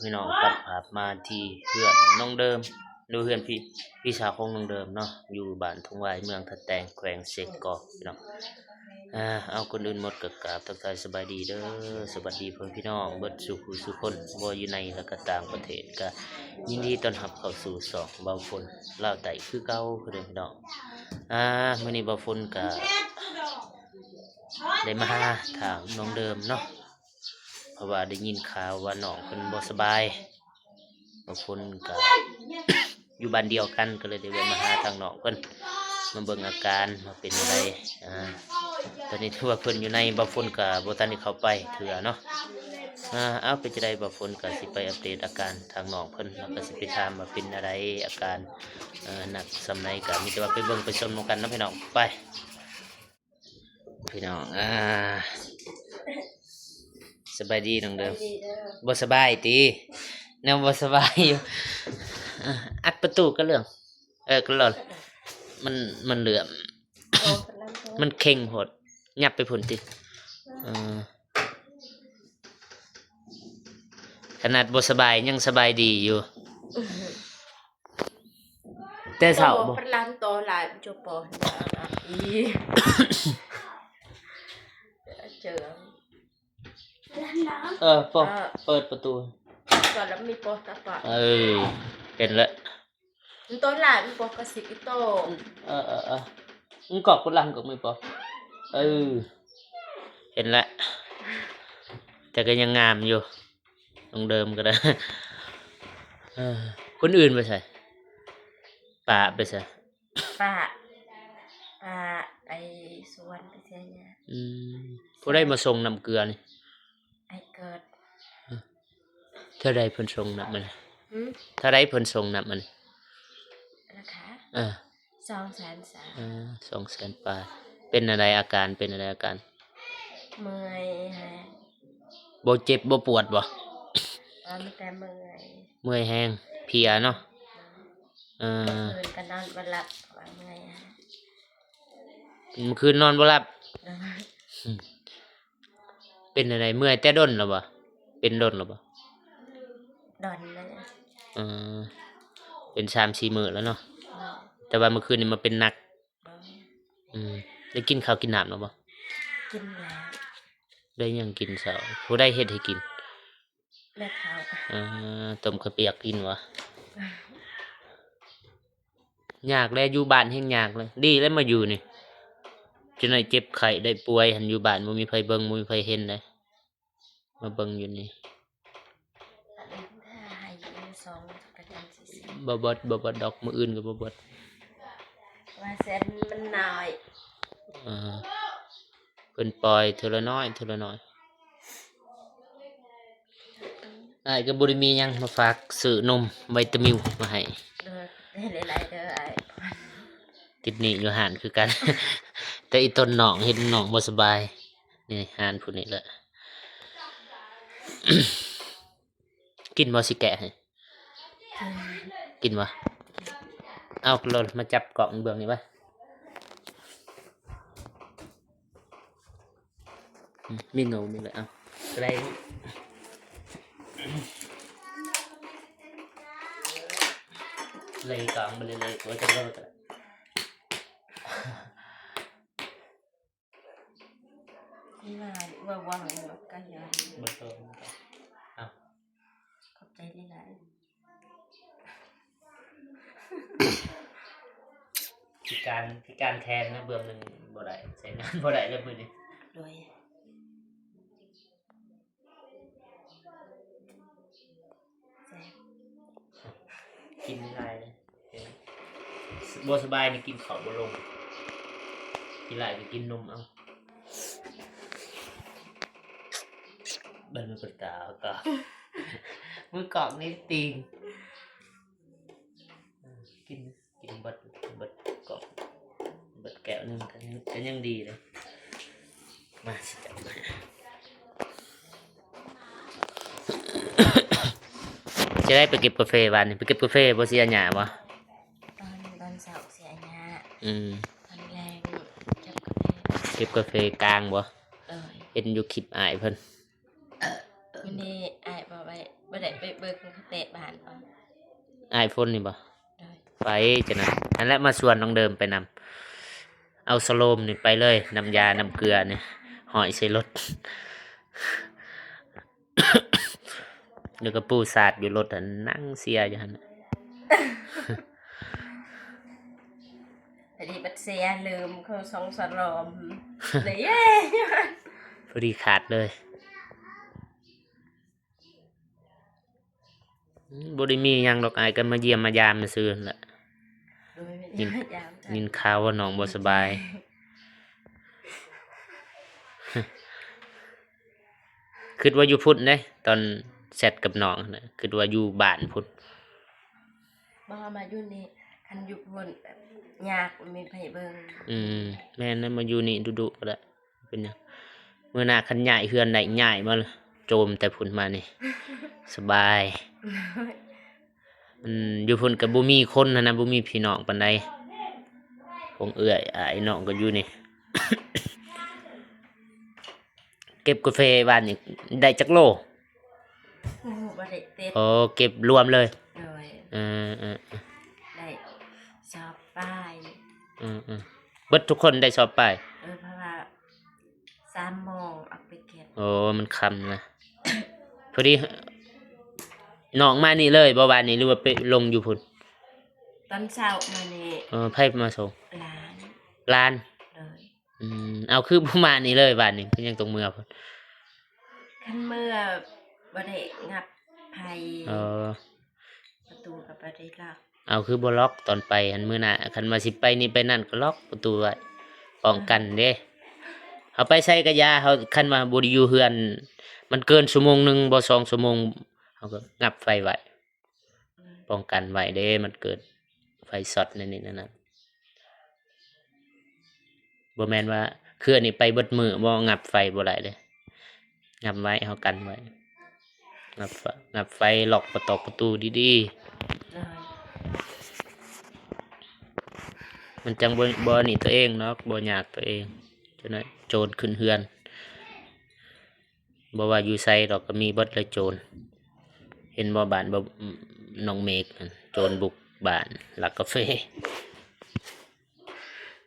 ພີ່ນ້ອງ ຕັດພາບມາທີ່ເຮືອນນ້ອງເດີມ ຫຼືເຮືອນພີ່ ພີ່ສາວຂອງນ້ອງເດີມເນາະ ຢູ່ບ້ານທົ່ງຫວາຍ ເມືອງທ່າແຕງ ແຂວງເຊກອງ ພີ່ນ້ອງ. ອ່າ ເອົາ ກ່ອນອື່ນໝົດກໍກາບທັກທາຍສະບາຍດີເດີ ສະຫວັດດີພໍ່ແມ່ພີ່ນ້ອງເບິດສູ່ຜູ້ສູ່ຄົນ ບໍ່ຢູ່ໃນ ແລະ ກໍຕ່າງປະເທດ ກໍຍິນດີຕ້ອນຮັບເຂົ້າສູ່ຊ່ອງເບົາຝົນລາວໃຕ້ຄືເກົ່າເດີພີ່ນ້ອງ. ອ່າ ມື້ນີ້ເບົາຝົນກໍໄດ້ມາຫາທາງນ້ອງເດີມເນາະ ເພາະວ່າໄດ້ຍິນຂ່າວວ່ານ້ອງເພິ່ນບໍ່ສະບາຍ ບາງຄົນກໍຢູ່ບ້ານດຽວກັນ ກໍເລີຍໄດ້ແວະມາຫາທາງນ້ອງເພິ່ນ ມາເບິ່ງອາການວ່າເປັນຈັ່ງໃດ. ອ່າ ຕອນນີ້ຖືວ່າເພິ່ນຢູ່ໃນ ບາງຄົນກໍບໍ່ທັນໄດ້ເຂົ້າໄປເທື່ອເນາະ. ອ່າ ເອົາ ເປັນຈັ່ງໃດ ບາງຄົນກໍຊິໄປອັບເດດອາການທາງນ້ອງເພິ່ນ ແລ້ວກໍຊິໄປຖາມວ່າເປັນແນວໃດ ອາການ ເອີ ໜັກສ່ຳໃດ ກໍມີແຕ່ວ່າໄປເບິ່ງໄປຊົມນຳກັນເນາະພີ່ນ້ອງ. ໄປ. ພີ່ນ້ອງ ອ່າ ສະບາຍດີນ້ອງເດີມ. ສະບາຍດີເດີ. ບໍ່ສະບາຍຕິ? ແນວບໍ່ສະບາຍຢູ່. ອ່າ ອັດປະຕູກະເລື່ອງ ເອີ ກະລອນ ມັນ ມັນເຫຼືອມ ໂອ້ ມັນເຄັ່ງໂພດ ຫຍັບໄປພຸ້ນຕິ. ເອີ ຂະໜາດບໍ່ສະບາຍຍັງສະບາຍດີຢູ່. ແຕ່ເຊົ້າບໍ່? ປະລານໂຕຫຼາຍ ຈົບປໍ ອີ ເຈີ ເອີ ປົດ ເອີ ເປີດປະຕູ ຕອນລະມີປົດຕາປະ ເອີ ເຫັນແລ້ວ ມັນໂຕຫຼາຍ ມີປົດກະຊິກອີໂຕ ເອີ ເອີ ເອີ ມັນກອກພຸ້ນລະ ມັນກອກມີປົດ ເອີ ເຫັນແລ້ວ ແຕ່ກໍຍັງງາມຢູ່. ນ້ອງເດີມກໍໄດ້ ເອີ ຄົນອື່ນໄປໃສ? ປ້າໄປໃສ? ປ້າ ປ້າໄປສວນໄປເສຍຫຍ້າ. ອືມ ຜູ້ໃດມາສົ່ງນ້ຳເກືອນີ້? ອ້າຍເກີດ. ເທົ່າໃດເພິ່ນສົ່ງນ້ຳມັນ? ຫື? ເທົ່າໃດເພິ່ນສົ່ງນ້ຳມັນ? ລາຄາ? ເອີ. ສອງແສນສາມ. ເອີ ສອງແສນປາຍ. ເປັນແນວໃດອາການ ເປັນແນວໃດອາການ? ເມື່ອຍແຮງ. ບໍ່ເຈັບບໍ່ປວດບໍ່? ເອີ ມີແຕ່ເມື່ອຍ. ເມື່ອຍແຮງ ເພຍເນາະ. ເອີ ເມື່ອຄືນກໍນອນບໍ່ຫຼັບ ວ່າເມື່ອຍ. ເມື່ອຄືນນອນບໍ່ຫຼັບ. ເອີ. ເປັນແນວໃດ? ເມື່ອຍແຕ່ດົນແລ້ວບໍ່? ເປັນດົນແລ້ວບໍ່? ດົນແລ້ວ. ເອີ ເປັນສາມສີ່ມື້ແລ້ວເນາະ. ເອີ ແຕ່ວ່າເມື່ອຄືນນີ້ມາເປັນໜັກ. ເອີ ອືມ ໄດ້ກິນເຂົ້າກິນນ້ຳແລ້ວບໍ່? ກິນແລ້ວ. ໄດ້ຫຍັງກິນເຊົ້າ? ຜູ້ໃດເຮັດໃຫ້ກິນ? ແມ່ເຖົ້າ. ເອີ ຕົ້ມເຂົ້າປຽກກິນຫວາ? ຍາກແຫຼະ ຢູ່ບ້ານແຮ່ງຍາກເລີຍ. ດີແລ້ວມາຢູ່ນີ້ ຈະໄດ້ເຈັບໄຂ້ໄດ້ປ່ວຍຫັ້ນ ຢູ່ບ້ານບໍ່ມີໃຜເບິ່ງ ບໍ່ມີໃຜເຫັນເດ້. ມາເບິ່ງຢູ່ນີ້ ບໍ່ເບິດ ບໍ່ເບິດດອກ ມື້ອື່ນກໍບໍ່ເບິດ. ວ່າແສນມັນນ້ອຍ. ເອີ ເພິ່ນປ່ອຍເທື່ອລະນ້ອຍ ເທື່ອລະນ້ອຍ. ອ້າຍກໍບໍ່ໄດ້ມີຫຍັງມາຝາກ ຊື້ນົມໄວຕາມິວມາໃຫ້. ເອີ ຫຼາຍໆເດີອ້າຍ. ຕິດໜີ້ຢູ່ຮ້ານຄືກັນ ແຕ່ອີ່ຕົນນ້ອງເຫັນນ້ອງບໍ່ສະບາຍ ນີ້ຮ້ານຜູ້ນີ້ແຫຼະ. ກິນບໍ່? ຊິແກະໃຫ້. ກິນບໍ່? ເອົາໂລດ ມາຈັບກ້ອງເບື້ອງນີ້ໄວ້. ອືມ ມີນົມນີ້ແຫຼະ ເອົາ ກໍໄດ້. ເລີຍກອງໄປເລີຍ ເລີຍ ໂອ້ຍ ຈັກໂລກໍໄດ້. ຫຼາຍວ່າຫວັງວ່າກະຍານ ບໍ່ຕ້ອງ. ເອົາ ຂອບໃຈຫຼາຍໆ. ພິການ ພິການແທນນະ ເບື້ອງໜຶ່ງບໍ່ໄດ້ ໃຊ້ງານບໍ່ໄດ້ແລ້ວມື້ນີ້. ໂດຍ. ແຊບ. ກິນຫຼາຍເລີຍ ບໍ່ສະບາຍນີ້ກິນເຂົ້າບໍ່ລົງ ກິນຫຼາຍກໍກິນນົມເອົາ. ບັດມືປາຕາກໍ ມືກອກນີ້ຕີງ ກິນ ກິນເບິດ ເບິດກອກ ເບິດແກ້ວໜຶ່ງກໍຍັງ ກໍຍັງດີເດ້. ມາຊິຈັບໃຫ້. ຈະໄດ້ໄປເກັບກາເຟວານນີ້ ໄປເກັບກາເຟບໍ່ ເສຍຫຍ້າບໍ່? ຕອນ ຕອນເຊົ້າເສຍຫຍ້າ. ອືມ ຕອນແລງເກັບກາເຟ. ເກັບກາເຟກາງບໍ່? ໂດຍ. ເຫັນຢູ່ຄລິບອ້າຍເພິ່ນ. ມື້ນີ້ອ້າຍບໍ່ໄດ້ ບໍ່ໄດ້ໄປເບິ່ງ ອ້າຍຝົນນີ້ບໍ່? ໂດຍ ໄປຈັ່ງນັ້ນ ຫັ້ນແຫຼະ ມາຊວນນ້ອງເດີມໄປນຳ. ເອົາສະໂລມນີ້ໄປເລີຍ ນ້ຳຢານ້ຳເກືອນີ້ຫ້ອຍໃສ່ລົດ ແລ້ວກໍປູສາດຢູ່ລົດຫັ້ນ ນັ່ງເຊຍຢູ່ຫັ້ນ. ອັນນີ້ບັດເຊຍລືມເຂົາສອງສະຫຼອມ ເລີຍ ພໍດີຂາດເລີຍ. ອືມ ບໍ່ໄດ້ມີຫຍັງດອກ ອ້າຍກໍມາຢ້ຽມມາຢາມຊື່ໆ ຫັ້ນແຫຼະ. ໂດຍ ມາຢ້ຽມມາຢາມກັນ. ຍິນ ຍິນຂ່າວວ່ານ້ອງບໍ່ສະບາຍ. ຄິດວ່າຢູ່ພຸ້ນເດ້ ຕອນແຊັດກັບນ້ອງຫັ້ນນະ ຄິດວ່າຢູ່ບ້ານພຸ້ນ. ບໍ່ ມາຢູ່ນີ້ ຄັນຢູ່ພຸ້ນແບບຍາກ ບໍ່ມີໃຜເບິ່ງ. ອືມ ແມ່ນນະ ມາຢູ່ນີ້ດຸໆ ກໍໄດ້ ເປັນຫຍັງ. ມື້ໜ້າຄັນຍ້າຍເຮືອນໄດ້ ຍ້າຍມາໂຈມແຕ່ພຸ້ນມານີ້ ສະບາຍ. ອືມ ຢູ່ພຸ້ນກໍບໍ່ມີຄົນຫັ້ນນະ ບໍ່ມີພີ່ນ້ອງປານໃດ ຂອງເອື້ອຍອ້າຍນ້ອງກໍຢູ່ນີ້. ເກັບກາເຟວານນີ້ໄດ້ຈັກໂລ? ໂອ້ ບໍ່ໄດ້ເຕັດ. ໂອ້ ເກັບລວມເລີຍ. ໂດຍ ເອີໆ ໄດ້ສອບປາຍ. ເອີໆ ເບິດທຸກຄົນໄດ້ສອບປາຍ? ເອີ ເພາະວ່າສາມໂມງອອກໄປເກັບ. ໂອ້ ມັນຄ່ຳນະ. ພໍດີນ້ອງມານີ້ເລີຍບໍ່ວານນີ້ ຫຼືວ່າໄປລົງຢູ່ພຸ້ນ? ຕອນເຊົ້າມານີ້. ເອີ ໃຜມາສົ່ງ? ຫຼານ. ຫຼານ? ໂດຍ. ອືມ ເອົາ ຄືບໍ່ມານີ້ເລີຍບາດນີ້ ຄືຍັງຕ້ອງເມືອພຸ້ນ? ຄັນເມືອບໍ່ໄດ້ງັດໃຜ. ເອີ ປະຕູກໍບໍ່ໄດ້ລັອກ. ເອົາ ຄືບໍ່ລັອກຕອນໄປຫັ້ນ? ມື້ໜ້າຄັນວ່າຊິໄປນີ້ໄປນັ້ນກໍລັອກປະຕູໄວ້ປ້ອງກັນເດ້. ເຮົາໄປໃສກໍຢ່າ ເຮົາ ຄັນວ່າບໍ່ໄດ້ຢູ່ເຮືອນ ມັນເກີນຊົ່ວໂມງໜຶ່ງບໍ່ ສອງຊົ່ວໂມງ ເຮົາກໍງັດໄຟໄວ້ ປ້ອງກັນໄວ້ເດ້ ມັນເກີດໄຟຊັອດແນວນີ້ແນວນັ້ນ. ບໍ່ແມ່ນວ່າເຄືອນີ້ໄປເບິດມື້ບໍ່ ງັດໄຟບໍ່ໄດ້ເດ້. ງັດໄວ້ ເຮົາກັນໄວ້ ງັດໄຟ ງັດໄຟ ລັອກປະຕອກປະຕູດີໆ. ໂດຍ. ມັນຈັ່ງບໍ່ ບໍ່ອັນນີ້ຕົວເອງດອກ ບໍ່ຍາກຕົວເອງ. ຈະໜ້ອຍໂຈນຂຶ້ນເຮືອນ. ບໍ່ວ່າຢູ່ໃສດອກກໍມີເບິດແຫຼະໂຈນ. ເຫັນບໍ່ ບ້ານບໍ່ ນ້ອງເມກຫັ້ນ ໂຈນບຸກບ້ານ ລັກກາເຟ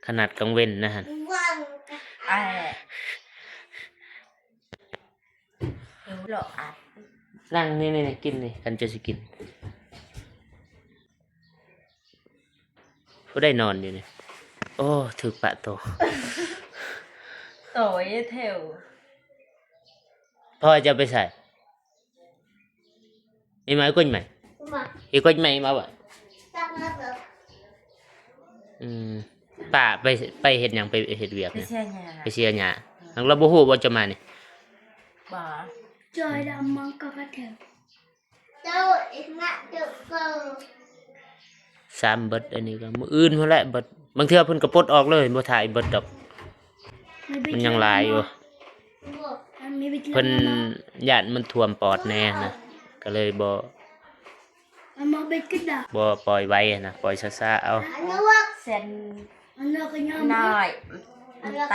ຂະໜາດກາງເວັນນະຫັ້ນ. ນັ່ງນີ້ໆ ກິນນີ້ ຄັນເຈົ້າຊິກິນ. ຜູ້ໃດນອນຢູ່ນີ້? ໂອ້ ຖືກປະໂຕ. ໂຕຍແຖວ. ພໍ່ເຈົ້າໄປໃສ? ເອີ ມາ ເອີ ກົນໄໝ ເອີ ກົນໄໝມາບໍ່? ອືມ ປ້າໄປ ໄປເຮັດຫຍັງ? ໄປເຮັດວຽກ ໄປເຊຍຫຍ້າ ໄປເຊຍຫຍ້າ. ແລ້ວລາວບໍ່ຮູ້ບໍ່ເຈົ້າມານີ້? ບໍ່. ຈອຍດຳມັນກໍກະເທີ. ຊ້ຳເບິດ ອັນນີ້ກໍມື້ອື່ນພຸ້ນແຫຼະເບິດ. ບາງເທື່ອເພິ່ນກໍປົດອອກເລີຍ ບໍ່ຖ່າຍເບິດດອກ ມັນຍັງຫຼາຍຢູ່. ເພິ່ນຢ້ານມັນຖ້ວມປອດແດ່ນະ ກໍເລີຍບໍ່ ບໍ່ປ່ອຍໄວນະ ປ່ອຍຊ້າໆເອົາ. ເສັ້ນ ນ້ອຍ ແຕກ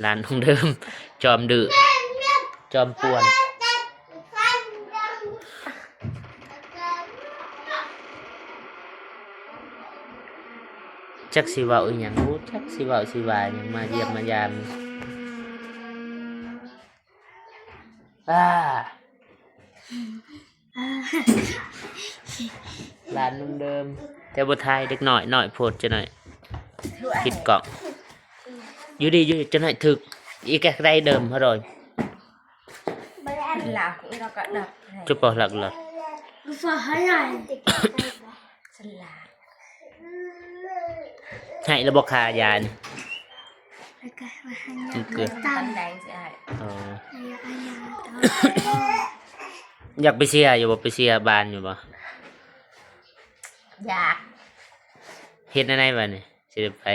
ຫຼານນ້ອງເດີມ ຈອມດື້ ຈອມປ່ວນ. ຈັກຊິເວົ້າອີ່ຫຍັງ ບໍ່ຈັກຊິເວົ້າຊິວ່າຫຍັງ ມາຢ້ຽມມາຢາມ. ອາ ຫຼານນຸ່ມເດີມ ແຕ່ບໍ່ຖ່າຍເດັກນ້ອຍ ນ້ອຍໂພດຈັກໜ້ອຍ ຜິດກ້ອງ. ຢູ່ດີ ຢູ່ດີ ຈັກໜ້ອຍຖືກອີກແກະໄດ້ເດີມເຮົາໂດຍ. ບໍ່ໄດ້ອັນລາວ ອີກແລ້ວກໍດັບ ຈຸປອກຫຼັກລະ ສະຫຼາ ໃຫ້ລະບໍ່ຄ່າຢານີ້? ແລ້ວກໍວ່າໃຫ້ຍາ ມັນເກີດ ຕາມແດງຊິອ້າຍ. ອໍ ໃຫ້ຢາ ໃຫ້ຢາ ຢາກໄປເຊຍຢູ່ບໍ່? ໄປເຊຍບ້ານຢູ່ບໍ່? ຢາກ. ເຮັດແນວໃດບາດນີ້ ຊິໄດ້ໄປ?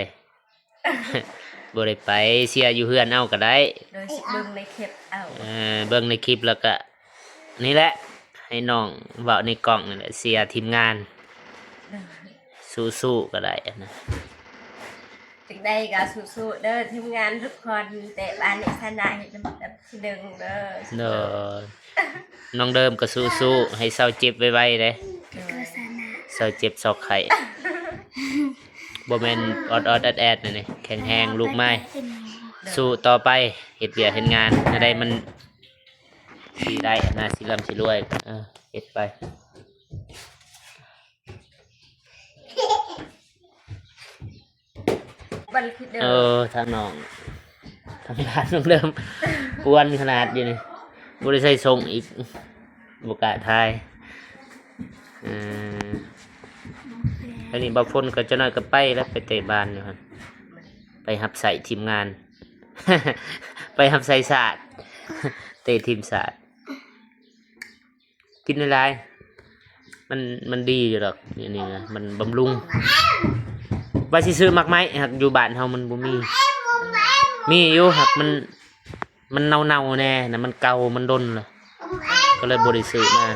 ບໍ່ໄດ້ໄປ ເຊຍຢູ່ເຮືອນເອົາກໍໄດ້. ໂດຍ ຊິເບິ່ງໃນຄລິບເອົາ. ເອີ ເບິ່ງໃນຄລິບແລ້ວກະ ນີ້ແຫຼະ ໃຫ້ນ້ອງເວົ້າໃນກ້ອງນີ້ແຫຼະ ເຊຍທີມງານ. ໂດຍ. ສູ້ໆກໍໄດ້ນະ. ຈັ່ງໃດກໍສູ້ໆເດີ ທີມງານທຸກຄົນ ແຕ່ບ້ານນີ້ຊະນະເຮັດອັນດັບທີໜຶ່ງເດີ. ໂດຍ ນ້ອງເດີມກໍສູ້ໆ ໃຫ້ເຊົາເຈັບໄວໆເດ້ ໂດຍ ເຊົາເຈັບເຊົາໄຂ້ ບໍ່ແມ່ນອອດໆແອດໆ ແນວນີ້ ແຂງແຮງລູກໄມ້ ໂດຍ ສູ້ຕໍ່ໄປ ເຮັດວຽກເຮັດງານ ແນວໃດມັນຊິໄດ້ນະ ຊິລ່ຳຊິລວຍ ເອີ ເຮັດໄປ. ເອີ ທາງນ້ອງ ທາງດ້ານນ້ອງເລີ່ມກວນຂະໜາດຢູ່ນີ້ ບໍ່ໄດ້ໃສ່ສົ້ງອີກ ບໍ່ກ້າຖ່າຍ. ເອີ ອັນນີ້ບ່າວພົນກໍຈັກໜ້ອຍກໍໄປແລ້ວ ໄປເຕະບານຢູ່ຫັ້ນ ໄປຮັບໃຊ້ທີມງານ ໄປຮັບໃຊ້ຊາດ ເຕະທີມຊາດ. ກິນຫຼາຍໆ ມັນ ມັນດີຢູ່ດອກ ອັນນີ້ນະ ມັນບຳລຸງ. ວ່າຊິຊື້ໝາກໄມ້ ຫາກຢູ່ບ້ານເຮົາມັນບໍ່ມີ ມີຢູ່ ຫາກມັນ ມັນເນົ່າໆແດ່ນະ ມັນເກົ່າ ມັນດົນລະ ກໍເລີຍບໍ່ໄດ້ຊື້ມາ.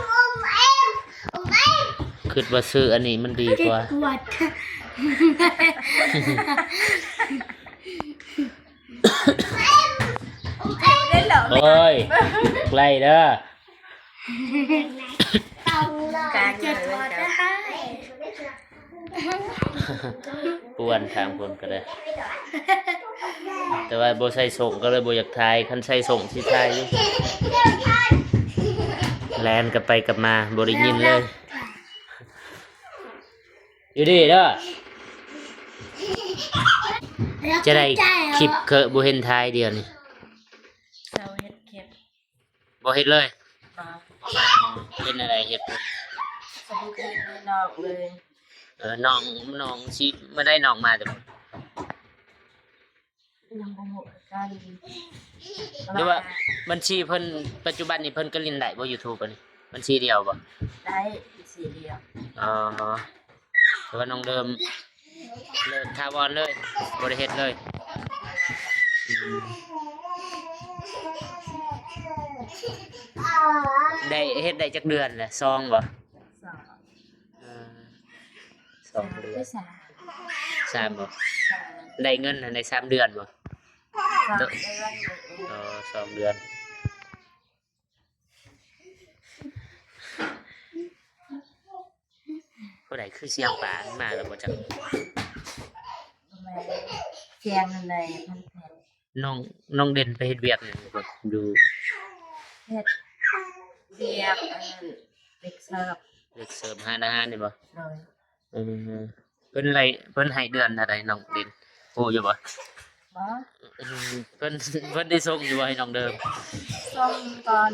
ຄິດວ່າຊື້ອັນນີ້ມັນດີກວ່າ. ໂອ້ຍ ໄກເດີ. ການເຈັບປວດເດີ ກວນທາງພຸ້ນກໍໄດ້ ແຕ່ວ່າບໍ່ໃສ່ສົ້ງກໍເລີຍບໍ່ຢາກຖ່າຍ ຄັນໃສ່ສົ້ງຊິຖ່າຍຢູ່ ແລ່ນກັບໄປກັບມາ ບໍ່ໄດ້ຍິນເລີຍ. ຢູ່ດີເດີ ຈະໄດ້ຄລິບເຄີ ບໍ່ເຫັນຖ່າຍດຽວນີ້ ເຊົາເຮັດຄລິບ. ບໍ່ເຮັດເລີຍ. ບໍ່. ເປັນແນວໃດເຮັດ? ສະບຸດເຮັດໃຫ້ນ້ອງເລີຍ. ເອີ ນ້ອງ ນ້ອງຊິມາໄດ້ນ້ອງມາແຕ່ ຍັງບໍ່ຮູ້ຄືກັນ ຫຼືວ່າບັນຊີເພິ່ນ ປັດຈຸບັນນີ້ເພິ່ນກໍຫຼິ້ນໄດ້ບໍ່ YouTube ອັນນີ້ ບັນຊີດຽວບໍ່? ໄດ້ ບັນຊີດຽວ. ອໍ. ແຕ່ວ່ານ້ອງເດີມເລີກຖາວອນເລີຍ ບໍ່ໄດ້ເຮັດເລີຍ. ອືມ ໄດ້ເຮັດໄດ້ຈັກເດືອນແລ້ວ? ສອງບໍ່? ສອງ. ເອີ ສອງເດືອນ. ສາມບໍ່? ສາມ. ໄດ້ເງິນຫັ້ນໄດ້ສາມເດືອນບໍ່? ສາມເດືອນ. ອໍ ສອງເດືອນ. ຜູ້ໃດຄືສຽງປາມາແລ້ວບໍ່ຈັກ? ແມ່ນ ສຽງນັ້ນແຫຼະ ມັນແມ່ນ. ນ້ອງ ນ້ອງເດັ່ນໄປເຮັດວຽກຫຍັງຢູ່ພຸ້ນ? ຢູ່ ເຮັດວຽກອັນນັ້ນ ເດັກເສີບ ເດັກເສີບຮ້ານອາຫານນີ້ບໍ່? ໂດຍ. ເອີ ເພິ່ນໄລ່ ເພິ່ນໃຫ້ເດືອນເທົ່າໃດນ້ອງເດັ່ນ ຮູ້ຢູ່ບໍ່? ບໍ່. ອືມ ເພິ່ນ ເພິ່ນໄດ້ສົ່ງຢູ່ບໍ່ໃຫ້ນ້ອງເດີມ? ສົ່ງຕອນ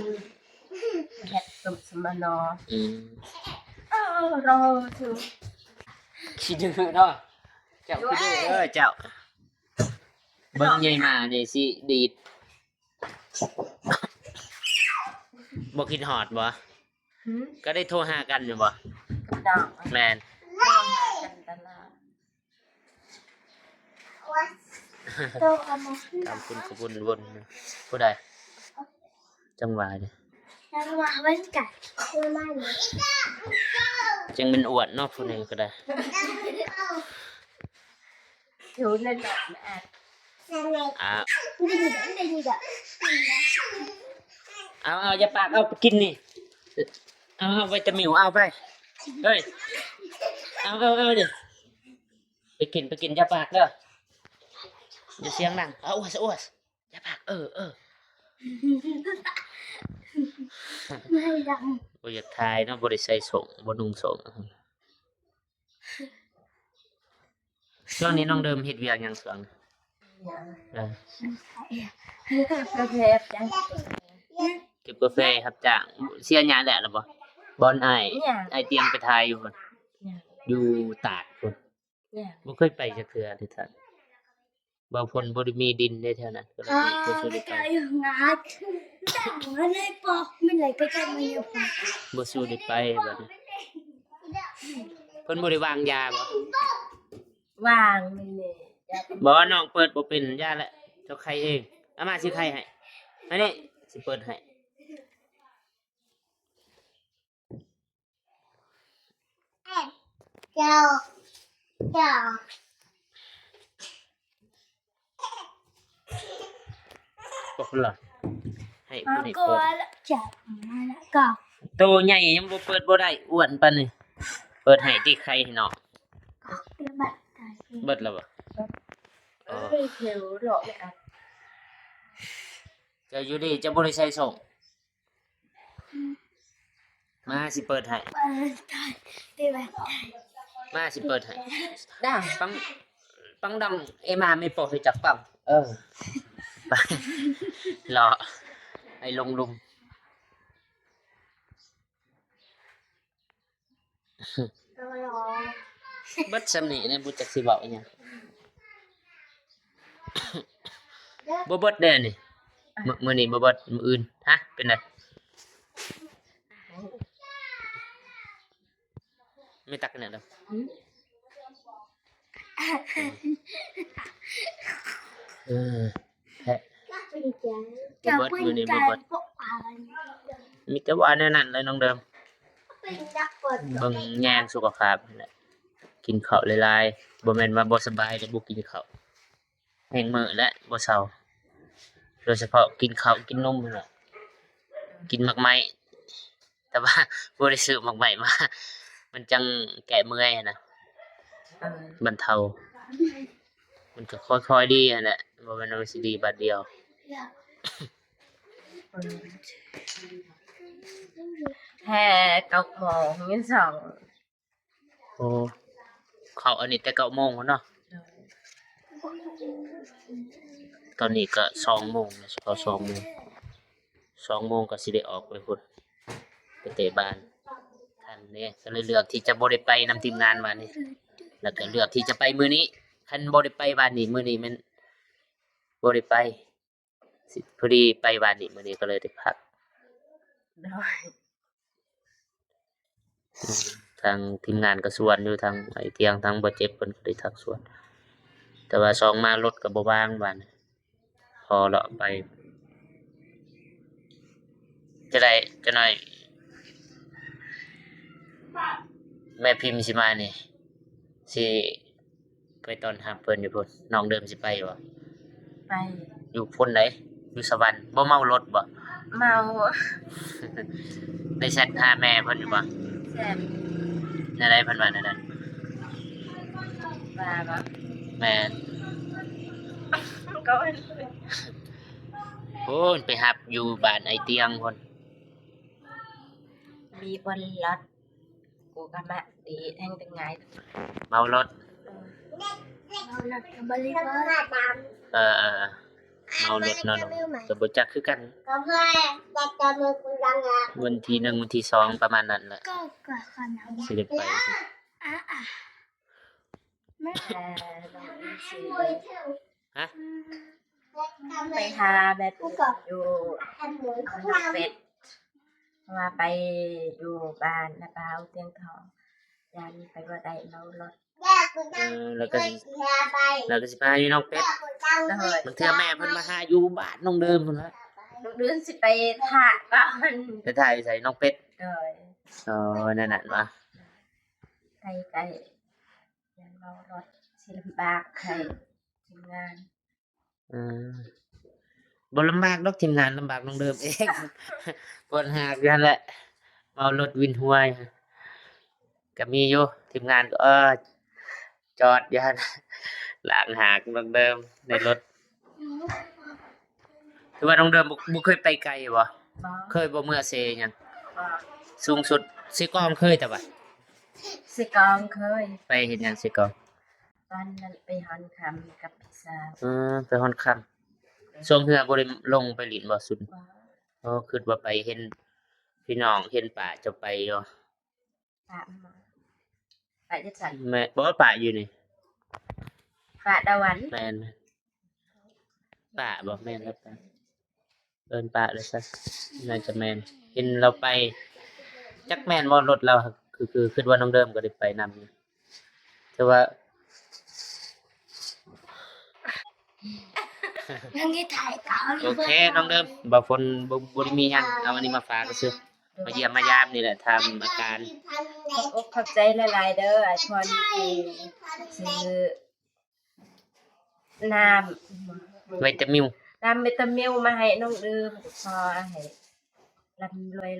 ເຮັດສົມ ສມນ. ອືມ ເອີ ລໍຢູ່. ຂີ້ດື້ເນາະ ເຈົ້າຂີ້ດື້ເດີເຈົ້າ. ເບິ່ງໃຫຍ່ມານີ້ຊິດີດ. ບໍ່ຄິດຮອດບໍ່? ຫື? ກໍໄດ້ໂທຫາກັນຢູ່ບໍ່? ກັບນ້ອງ. ແມ່ນ ໂທຫາກັນຕະຫຼອດ. ໂທກັນມາ ກຳປຸນກະປຸນວົນ. ຜູ້ໃດ? ຈັງຫວະນີ້ ຈັງຫວະມັນກະ ຈັ່ງແມ່ນອວດເນາະ ຜູ້ນີ້ກໍໄດ້. ເອີ ນັ້ນແຫຼະ ອ່າ ເອົາ ເອົາ ຢ່າປາກ ເອົາໄປກິນນີ້ ເອົາ ເອົາ ໄວຕາມິວ ເອົາໄປ ເຮີ້ຍ ເອົາ ເອົາ ເອົານີ້ ໄປກິນ ໄປກິນ ຢ່າປາກເດີ ຢ່າສຽງດັງ ເອົາ ອວດ ອວດ ຢ່າປາກ ເອີ ເອີ ບໍ່ຢາກຖ່າຍເນາະ ບໍ່ໄດ້ໃສ່ສົ້ງ ບໍ່ນຸ່ງສົ້ງ. ຊ່ວງນີ້ນ້ອງເດີມເຮັດວຽກຫຍັງຊ່ວງນີ້? ຫຍັງ? ເອີ ກາແຟຮັບຈ້າງ ເກັບກາແຟຮັບຈ້າງ. ເສຍຫຍ້າແລ້ວລະບໍ່? ບ່ອນອ້າຍ ຫຍັງ? ອ້າຍຕຽງໄປຖ່າຍຢູ່ພຸ້ນ ຫຍັງ? ຢູ່ຕາດພຸ້ນ ຫຍັງ? ບໍ່ເຄີຍໄປຈັກເທື່ອເດທ່ານ. ບ່າວພົນບໍ່ໄດ້ມີດິນໃນແຖວນັ້ນ ກໍເລີຍບໍ່ສູ້ໄດ້ໄປ. ບໍ່ສູ້ໄດ້ໄປບັດນີ້ ເພິ່ນບໍ່ໄດ້ວາງຢາບໍ່? ວາງນີ້ແຫຼະ. ບໍ່ ນ້ອງເປີດບໍ່ເປັນ ຢ່າແຫຼະ ເຈົ້າໄຂເອງ. ອາ ມາຊິໄຂໃຫ້ ມານີ້ ຊິເປີດໃຫ້. ເຈົ້າ ເຈົ້າ. ຄົນລະ ໃຫ້ຜູ້ນີ້ເປີດ ໂຕໃຫຍ່ຍັງບໍ່ເປີດບໍ່ໄດ້ ອ້ວນປານນີ້. ເປີດໃຫ້ຕິ ໄຂ່ໃຫ້ນ້ອງ ເບິດແລ້ວບໍ່? ເອີ ເຈົ້າຢູ່ດີ ເຈົ້າບໍ່ໄດ້ໃສ່ໂສ້ງ. ມາ ຊິເປີດໃຫ້ ມາ ຊິເປີດໃຫ້. ດັງ ປັງ ປັງດັງ ເອມາ ແມ່ປອກໃຫ້ຈັກປັງ. ເອີ ໄປ ເລາະ ໃຫ້ລົງລຸມ. ເບິດສ່ຳນີ້ແຫຼະ ບໍ່ຈັກຊິເວົ້າອີ່ຫຍັງ. ບໍ່ເບິດແດ່ນີ້ ມື້ ມື້ນີ້ບໍ່ເບິດ ມື້ອື່ນ. ຮະ ເປັນໃດ? ແມ່ຕັກແນວໃດ? ເອີ ແພະ ບໍ່ເບິດ ມື້ນີ້ບໍ່ເບິດ. ມີແຕ່ວ່າແນວນັ້ນແຫຼະນ້ອງເດີມ ເບິ່ງແຍງສຸຂະພາບຫັ້ນແຫຼະ. ກິນເຂົ້າຫຼາຍໆ ບໍ່ແມ່ນວ່າບໍ່ສະບາຍແລ້ວບໍ່ກິນເຂົ້າ ແຮງມື້ແຫຼະບໍ່ເຊົາ. ໂດຍສະເພາະກິນເຂົ້າກິນນົມຫັ້ນແຫຼະ ກິນໝາກໄມ້ ແຕ່ວ່າບໍ່ໄດ້ຊື້ໝາກໄມ້ມາ ມັນຈັ່ງແກ້ເມື່ອຍຫັ້ນນະ ເອີ ບັນເທົາ. ມັນກໍຄ່ອຍໆດີຫັ້ນແຫຼະ ບໍ່ແມ່ນວ່າຊິດີບາດດຽວ. ແຕ່ເກົ້າໂມງຍັງສອງ ໂອ້ ເຂົ້າອັນນີ້ແຕ່ເກົ້າໂມງພຸ້ນເນາະ. ໂດຍ ຕອນນີ້ກໍສອງໂມງ ເຂົ້າສອງໂມງ ສອງໂມງກໍຊິໄດ້ອອກໄປພຸ້ນ ໄປເຕະບານ. ທັນເດ້ ກໍເລີຍເລືອກທີ່ຈະບໍ່ໄດ້ໄປນຳທີມງານວານນີ້ ແລ້ວກໍເລືອກທີ່ຈະໄປມື້ນີ້. ຄັນບໍ່ໄດ້ໄປວານນີ້ ມື້ນີ້ແມ່ນບໍ່ໄດ້ໄປ ຊິ ພໍດີໄປວານນີ້ ມື້ນີ້ກໍເລີຍໄດ້ພັກ. ໂດຍ ທາງທີມງານກໍຊວນຢູ່ ທາງໄອ້ຕຽງ ທາງບໍ່ເຈັບເພິ່ນກໍໄດ້ທັກຊວນ ແຕ່ວ່າສອງມາລົດກໍບໍ່ວ່າງບາດນີ້ ພໍເລາະໄປ. ຈະໄດ້ ຈັກໜ້ອຍແມ່ພິມຊິມານີ້ ຊິ ໄປຕ້ອນຮັບເພິ່ນຢູ່ພຸ້ນ. ນ້ອງເດີມຊິໄປບໍ່? ໄປ ຢູ່ພຸ້ນໃດ? ຢູ່ສະຫວັນ. ບໍ່ເມົາລົດບໍ່? ເມົາ. ໄດ້ແຊັດຫາແມ່ເພິ່ນຢູ່ບໍ່? ແຊັດ. ແນວໃດ ເພິ່ນວ່າແນວໃດ? ວ່າບໍ່? ແມ່ນ. ກໍ ໂອ້ຍ ໄປຮັບຢູ່ບ້ານໄອ້ຕຽງພຸ້ນ. ມີບ່ອນລັດ ກູກະມະດີແຮງແຕ່ງງາຍ ເມົາລົດ. ເອີ ເມົາລົດກໍບໍລິເບີດ. ເອີ ເອີ ເມົາລົດເນາະ ກໍບໍ່ຈັກຄືກັນ. ວັນທີໜຶ່ງ ວັນທີສອງ ປະມານນັ້ນແຫຼະ ຊິໄດ້ໄປ. ຮະ? ໄປຫາແມ່ເປັດຢູ່ ເປັດ ເພາະວ່າໄປຢູ່ບ້ານນ້າບ່າວຕຽງທອງ ຢ້ານໄປບໍ່ໄດ້ເມົາລົດ. ເອີ ແລ້ວກໍຊິ ແລ້ວກໍຊິໄປຫາຢູ່ນ້ອງເປັດ. ໂດຍ ບາງເທື່ອແມ່ເພິ່ນມາຫາຢູ່ບ້ານນ້ອງເດີມພຸ້ນລະ. ນ້ອງເດີມຊິໄປຖ້າກ່ອນ. ໄປຖ້າຢູ່ໃສ? ນ້ອງເປັດ. ໂດຍ. ອໍ ແນວນັ້ນຫວາ? ໃກ້ໆ ຢ້ານເມົາລົດ ຊິລຳບາກໃຫ້ທີມງານ. ເອີ ບໍ່ລຳບາກດອກທີມງານ ລຳບາກນ້ອງເດີມເອງ. ປວດຫາກຢູ່ຫັ້ນແຫຼະ ເມົາລົດວິນຫົວ. ກໍມີຢູ່ ທີມງານກໍ ເອີ ຈອດຢູ່ຫັ້ນ ລ້າງຫາກນ້ອງເດີມໃນລົດ. ຄືວ່ານ້ອງເດີມບໍ່ ບໍ່ເຄີຍໄປໄກບໍ່? ບໍ່. ເຄີຍບໍ່ເມືອເຊຫຍັງ? ບໍ່. ສູງສຸດເຊກອງເຄີຍແຕ່ວ່າ? ເຊກອງເຄີຍ. ໄປເຮັດຫຍັງເຊກອງ? ຕອນນັ້ນໄປຮ່ອນຄຳກັບພີ່ສາວ. ເອີ ໄປຮ່ອນຄຳ. ຊ່ວງເຮືອບໍ່ໄດ້ລົງໄປຫຼິ້ນບໍ່ສຸດ? ບໍ່. ອໍ ຄິດວ່າໄປເຫັນພີ່ນ້ອງເຫັນປ້າເຈົ້າໄປຢູ່. ປະ ປະຢູ່ໃສ? ແມ່ນ ບໍ່ ປະຢູ່ນີ້ ປະດາວັນ. ແມ່ນ ປະບໍ່ ແມ່ນແລ້ວ ປະ ເອີ້ນປະເລີຍຊະ ໜ້າຈະແມ່ນ. ເຫັນລາວໄປ ຈັກແມ່ນບໍ່ ລົດລາວ ຄື ຄື ຄິດວ່ານ້ອງເດີມກໍໄດ້ໄປນຳຢູ່ ແຕ່ວ່າ ຍັງໄດ້ຖ່າຍຕໍ່ຢູ່. ໂອເຄ ນ້ອງເດີມ ບ່າວຝົນບໍ່ ບໍ່ໄດ້ມີຫຍັງ ເອົາອັນນີ້ມາຝາກຊື່ ມາຢ້ຽມມາຢາມນີ້ແຫຼະ ຖາມອາການ. ຂອບອົກຂອບໃຈຫຼາຍໆເດີ ອ້າຍພອນທີ່ຊື້ນ້ຳ ວິຕາມິວ. ນຳວິຕາມິວມາໃຫ້ນ້ອງເດີມ ຂໍໃຫ້ລ່ຳ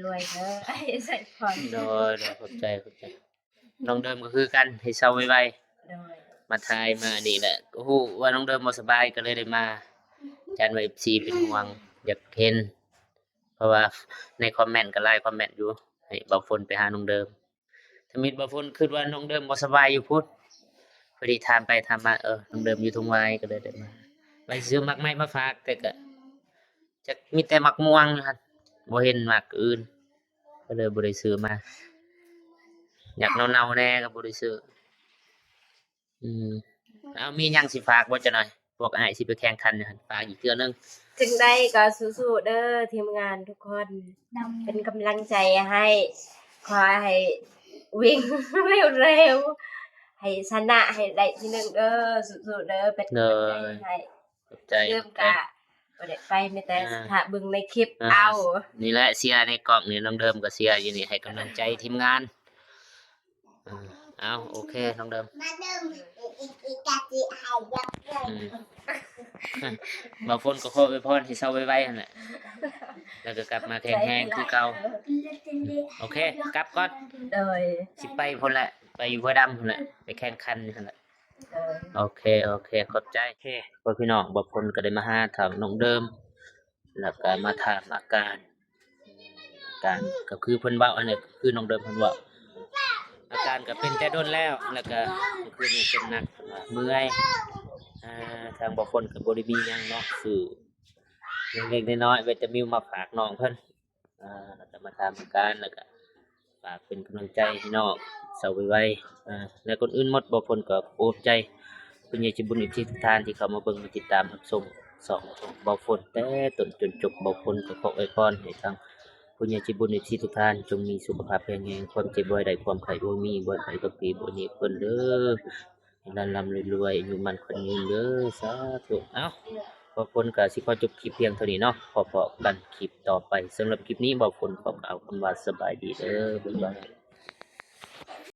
ລວຍໆເດີ ໃຫ້ໃສ່ພອນ. ໂດຍ ໂດຍ ຂອບໃຈ ຂອບໃຈ. ນ້ອງເດີມກໍຄືກັນ ໃຫ້ເຊົາໄວໆ. ໂດຍ ມາຖ່າຍມານີ້ແຫຼະ ກໍຮູ້ວ່ານ້ອງເດີມບໍ່ສະບາຍ ກໍເລີຍໄດ້ມາ ຢ້ານວ່າເອັຟຊີເປັນຫ່ວງ ຢາກເຫັນ ເພາະວ່າໃນຄອມເມັນກໍຫຼາຍຄອມເມັນຢູ່ ໃຫ້ບ່າວຝົນໄປຫານ້ອງເດີມ. ທຳອິດບ່າວຝົນຄິດວ່ານ້ອງເດີມບໍ່ສະບາຍຢູ່ພຸ້ນ ພໍດີຖາມໄປຖາມມາ ເອີ ນ້ອງເດີມຢູ່ທົ່ງວາຍ ກໍເລີຍໄດ້ມາ ວ່າຊິຊື້ໝາກໄມ້ມາຝາກ ແຕ່ກໍຈັກມີແຕ່ໝາກມ່ວງຢູ່ຫັ້ນ ບໍ່ເຫັນໝາກອື່ນ ກໍເລີຍບໍ່ໄດ້ຊື້ມາ ຢາກເນົ່າໆແດ່ກໍບໍ່ໄດ້ຊື້. ອືມ ເອົາ ມີຫຍັງຊິຝາກບໍ່ຈັກໜ້ອຍ? ພວກອ້າຍຊິໄປແຂ່ງຂັນຢູ່ຫັ້ນ ຝາກອີກເທື່ອໜຶ່ງ. ຈັ່ງໃດກໍສູ້ໆເດີທີມງານທຸກຄົນ ເປັນກຳລັງໃຈໃຫ້ ຂໍໃຫ້ວິ່ງເລັວໆ ໃຫ້ຊະນະ ໃຫ້ໄດ້ທີໜຶ່ງເດີ ສູ້ໆເດີ ເປັນກຳລັງໃຈໃຫ້. ຂອບໃຈ ເລີ່ມກະບໍ່ໄດ້ໄປ ມີແຕ່ຖ້າເບິ່ງໃນຄລິບເອົາ. ນີ້ແຫຼະ ເຊຍໃນກ້ອງນີ້ ນ້ອງເດີມກໍເຊຍຢູ່ນີ້ ໃຫ້ກຳລັງໃຈທີມງານ. ເອົາ ໂອເຄ ນ້ອງເດີມ ມາເດີມ ອີກ ອີກ ອີກ ກະຊິໃຫ້ຍັບເລີຍ. ອືມ ບ່າວຝົນກໍຂໍອວຍພອນໃຫ້ເຊົາໄວໆຫັ້ນແຫຼະ ແລ້ວກໍກັບມາແຂງແຮງຄືເກົ່າ. ໂອເຄ ກັບກ່ອນ. ໂດຍ ຊິໄປພຸ້ນແຫຼະ ໄປຢູ່ຫ້ວຍດຳພຸ້ນແຫຼະ ໄປແຂ່ງຂັນຢູ່ຫັ້ນແຫຼະ. ໂອເຄ ໂອເຄ ຂອບໃຈ. ໂອເຄ ພໍ່ພີ່ນ້ອງ ບ່າວຝົນກໍໄດ້ມາຫາທາງນ້ອງເດີມ ແລ້ວກໍມາຖາມອາການ ອາການກໍຄືເພິ່ນເວົ້າ ອັນນີ້ກໍຄືນ້ອງເດີມເພິ່ນເວົ້າ ອາການກໍເປັນແຕ່ດົນແລ້ວ ແລ້ວກໍຄືນນີ້ເປັນໜັກ ເມື່ອຍ. ອ່າ ທາງບ່າວຝົນກໍບໍ່ໄດ້ມີຫຍັງເນາະ ຊື້ເລັກໆນ້ອຍໆ ວິຕາມິວມາຝາກນ້ອງເພິ່ນ ອ່າ ແລ້ວກໍມາຖາມອາການ ແລ້ວກໍ ຝາກເປັນກຳລັງໃຈໃຫ້ນ້ອງເຊົາໄວໆ. ອ່າ ແລະ ກ່ອນອື່ນໝົດ ບ່າວຝົນກໍຂອບໃຈຜູ້ໃຫຍ່ໃຈບຸນ ເອັຟຊີ ທຸກທ່ານທີ່ເຂົ້າມາເບິ່ງ ມາຕິດຕາມຮັບຊົມຊ່ອງຂອງບ່າວຝົນແຕ່ຕົ້ນຈົນຈົບ. ບ່າວຝົນກໍຂໍອວຍພອນໃຫ້ທາງຜູ້ໃຫຍ່ໃຈບຸນ ເອັຟຊີ ທຸກທ່ານ ຈົ່ງມີສຸຂະພາບແຂງແຮງ, ຄວາມເຈັບບໍ່ໃຫ້ໄດ້, ຄວາມໄຂ້ບໍ່ມີ, ບໍ່ໃຫ້ໄພກໍປີບໍ່ໜີບເພິ່ນເດີ. ໃຫ້ລ່ຳໆລວຍໆ ອາຍຸໝັ້ນຂວັນຍືນເດີ ສາທຸ. ເອົ້າ ບ່າວຝົນກໍຊິຂໍຈົບຄລິບພຽງເທົ່ານີ້ເນາະ ພໍ້ກັນຄລິບຕໍ່ໄປ. ສຳລັບຄລິບນີ້ ບ່າວຝົນຂໍກ່າວຄຳວ່າສະບາຍດີເດີ ບາຍບາຍ.